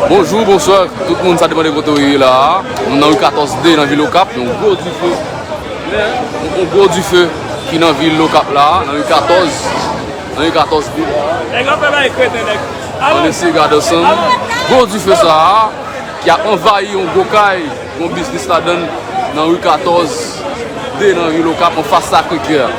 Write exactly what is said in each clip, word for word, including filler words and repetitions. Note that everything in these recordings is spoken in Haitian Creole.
Bonjou, bonswa, tout moun, sa depann de kote w ye la a. Nou nan ri katòz de nan vil Okap, yon gwo dife. Yon, yon gwo dife ki nan vil Okap la a, nan ri katòz, nan ri katòz de la a. Nèg yo fè bagay kreten, nèg. Ann eseye gade ansanm. Gwo dife sa a, ki ap anvayi yon gwo kay. Gon biznis ladann nan ri katòz de nan vil Okap anfas Sacré-Cœur.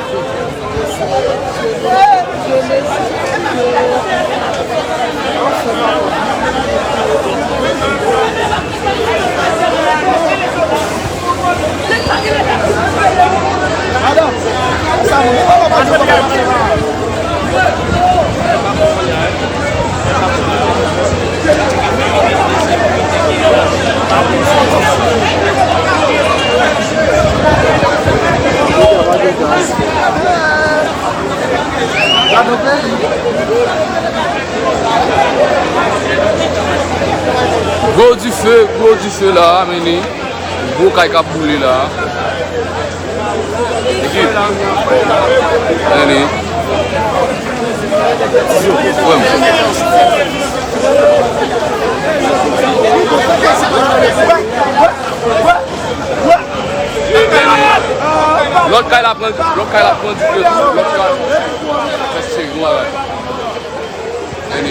Gwo dife, gwo dife la a, men ni gwo kay k ap boule la a. Ekip. Ann. Frè m. Lòt kay la pran, lòt kay la pran dife tou, lòt kay. Mèsi, cheri, bon bagay. Ann.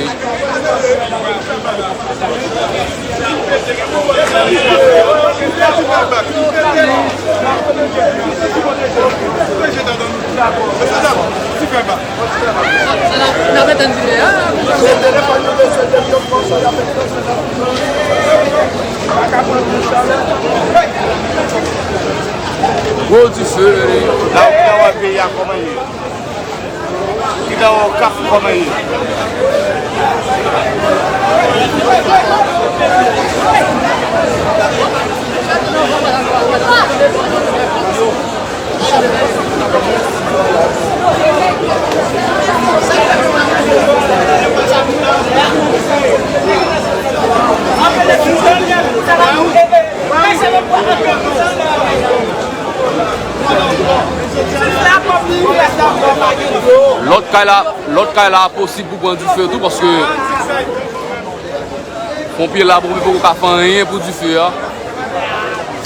Gwo dife, ann. La w ka wè peyi a kòman ye. Ki dan w kap kòman ye. Lòt kay la, lòt kay la posib pou pran dife tou, paske ponpye la poko ka fè anyen pou dife a.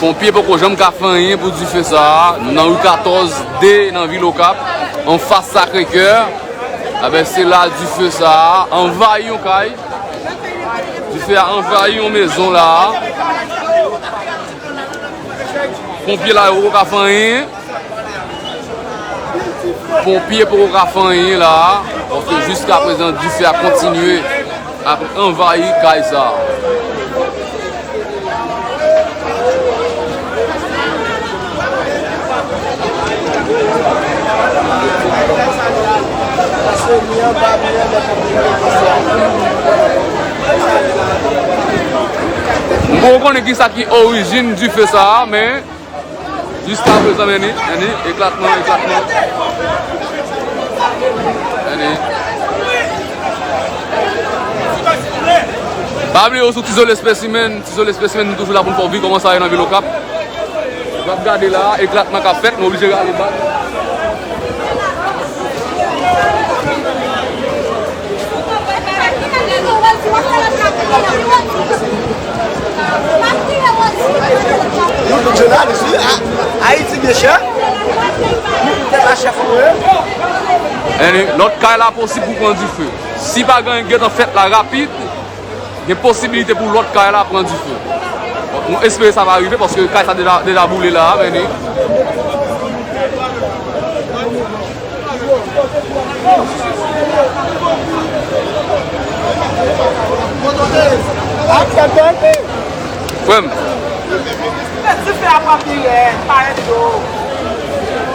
Ponpye poko janm ka fè anyen pou dife sa a. Nou nan ri katòz de nan vil Okap, anfas Sacré-Cœur. Enben, se la dife sa a anvayi yon kay. Dife a anvayi yon mezon la a. Ponpye la yo poko ka fè anyen. Ponpye poko ka fè anyen la a, paske jiskaprezan dife a kontinye ap anvayi kay sa a. M poko konnen kisa ki orijin dife sa a, men jiskaprezan, men ni, men ni, eklatman, eklatman. Men ni. Pa bliye w sou Ti Zole Specimen, Ti Zole Specimen, nou toujou la pou n fè w viv kòman sa ye nan vil Okap. W ap gade la, eklatman k ap fèt, nou oblije rale bak. Nou tout jounalis, wi. A-, Ayiti byen chè. Nou tout tèt la chèf nou ye. Ann, lòt kay la posib pou pran dife. Si pa gen anyen k gentan fèt la rapid, gen posibilite pou lòt kay la pran dife. Nou espere sa va rive, paske kay sa deja, deja boule la a, men ni. Frè m.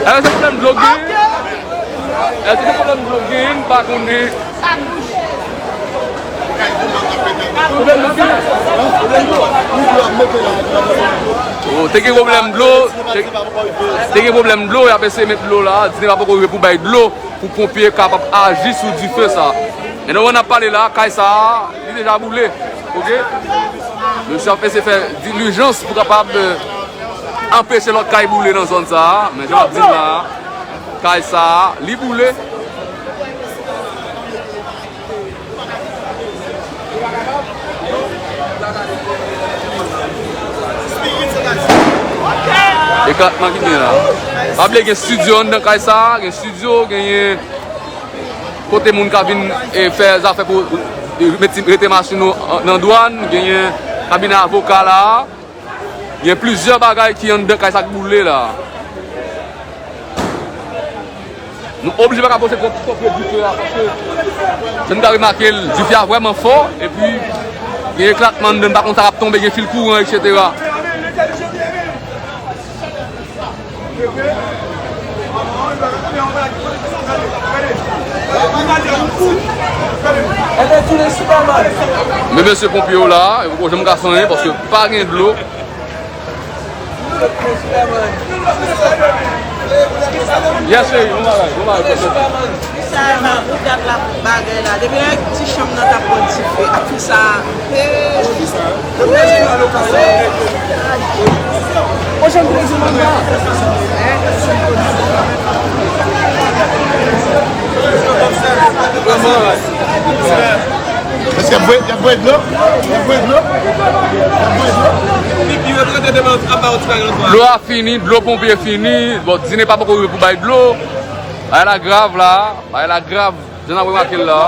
Èske se pwoblèm dlo gen? Èske se pwoblèm dlo gen? M pa konnen. Oh, te gen pwoblèm dlo, te, te gen pwoblèm dlo, y ap eseye met dlo la, Disney pa poko rive pou bay dlo pou ponpye kapab aji sou dife sa. Men nan moman n ap pale la, kay sa a, li deja boule, oke? Mesye ap eseye fè dilijans pou kapab, eh, anpeche lòt kay boule nan zòn sa a, men jan m ap di n la a, kay sa a, li boule. Eklatman ki gen la. Pa bliye gen estidyo anndan kay sa, gen estidyo, genyen kote moun ka vin e fè zafè pou e, mete, rete machin yo nan dwàn, genyen kabinè avoka la, gen plizyè bagay ki anndan kay sa k boule la. Nou oblije pa ka poze twòp twòp dife a, paske jan n ka remake l, dife a vrèman fò, epi gen eklatman anndan, n pa konn sa k ap tonbe, gen fil kouran, etsetera. Men mesye ponpye yo la, yo poko janm ka fè anyen, paske pa gen dlo. Yes, cheri, bon bagay, bon bagay. Sa la, ou gad la bagay la. Depi lè ti chanm nan t ap pran dife, ak fi sa. Hey. Èske y ap bwè, y ap bwè dlo? Y ap bwè dlo? Y ap bwè dlo? Dlo a fini, dlo ponpye fini. Bon, Dine pa poko rive pou bay dlo. Bagay la grav la, bagay la grav. Jan n ap remake l la.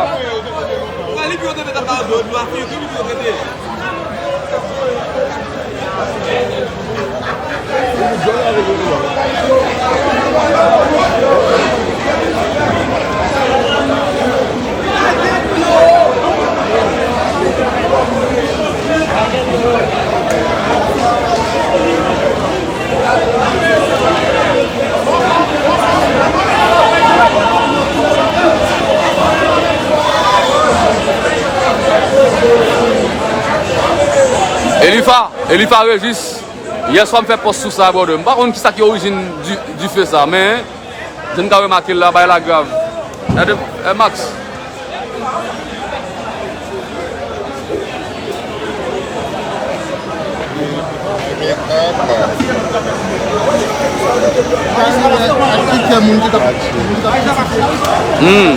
Elifa, Elifa Régis, yèswa m fè pòs sou sa, brother. M pa konn kisa ki orijin di, dife sa, men jan n ka remake l la, bagay la grav. Gade, eh, Max. Hmm.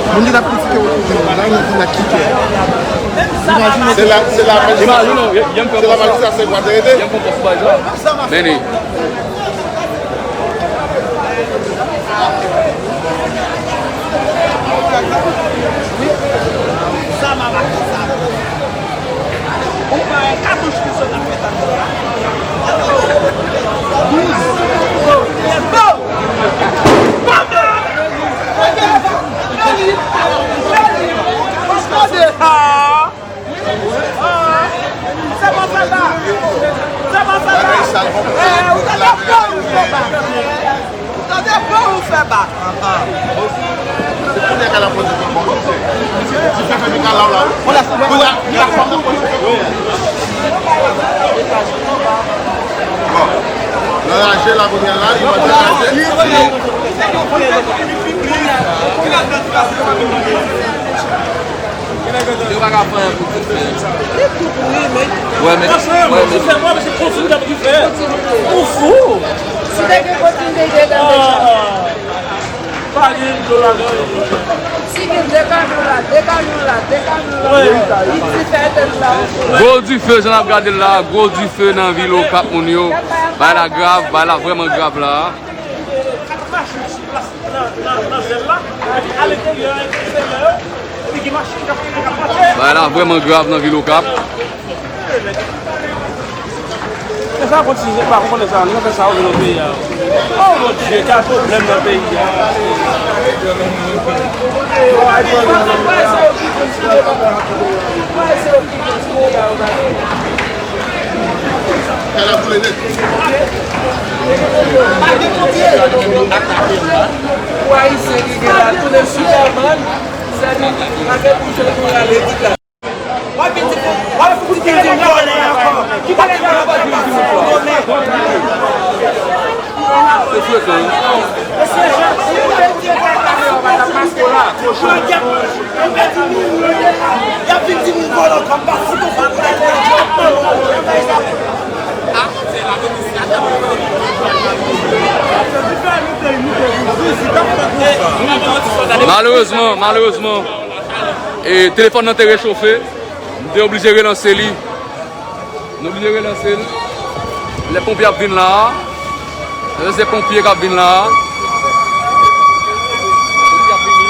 Moun ki t ap kritike yo toujou, la, nou vin ak kikè. Imajine. Se la, se la majistra, se la majistra Senk Matè rete. Men li. Bon, nan raje la kounye a la, li mande raje. Yo pa ka fè anyen pou dife. Li tou pouri, men. Wè, men, wè, men. Dife, wè, men se kontinye ap dife. Ou fou? Si te gen kontinye, te gen deja. Pa gen dlo ladan. Si gen de kamyon la, de kamyon la, de kamyon la, li dife tèt la. Gwo dife, jan n ap gade l la, gwo dife nan vil Okap, moun yo. Bagay la grav, bagay la vrèman grav la. Nan, nan, nan zèl la, epi aleteryè, eksteryè, epi gen machin k ap, k ap mache. Bagay la vrèman grav nan vil Okap. Lè sa kontinye, pa konprann sa, nou fè sa yo nan peyi a. Oh mon Dieu, ka pwoblèm nan peyi a. Malerezman, malerezman, e, telefòn nan te rechofe. M te oblije relanse li. Nou oblije relanse l. Lè ponpye ap vin la a. Lè se ponpye k ap vin la a. Ponpye ap vini.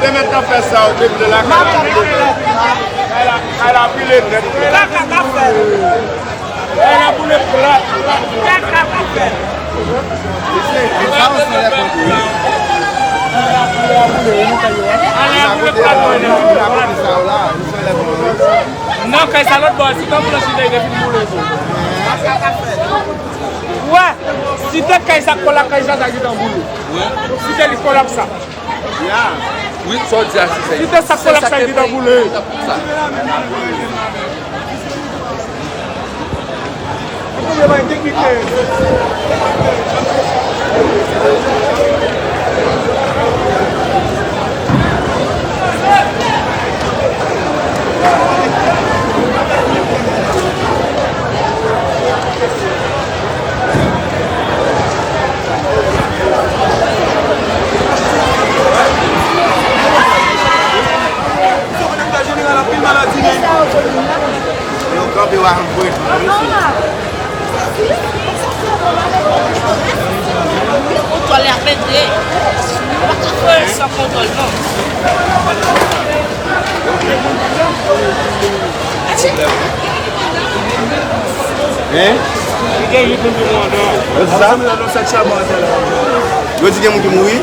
Te mèt nan fè sa, ou te vle lakay la pile nèt. Kay la, kay la pile nèt. Kaka ka fè. Kay la boule plat. Kaka ka fè. Kay la boule plat. Nan kay sa lòt bò, si tanbou lan chita, li te fin boule tou. Wè, si te kay sa kolap, kay sa, sa ki tanbou lan. Si te li kolap sa. Wi, sa w di a, se sa. Si te sa kolap, sa ki tanbou lan. Yo kanpe w a antre. Kontwòl la pete. Ou pa ka fè l san kontwòl, non. Hein? Yo di sa? Yo di gen moun ki mouri?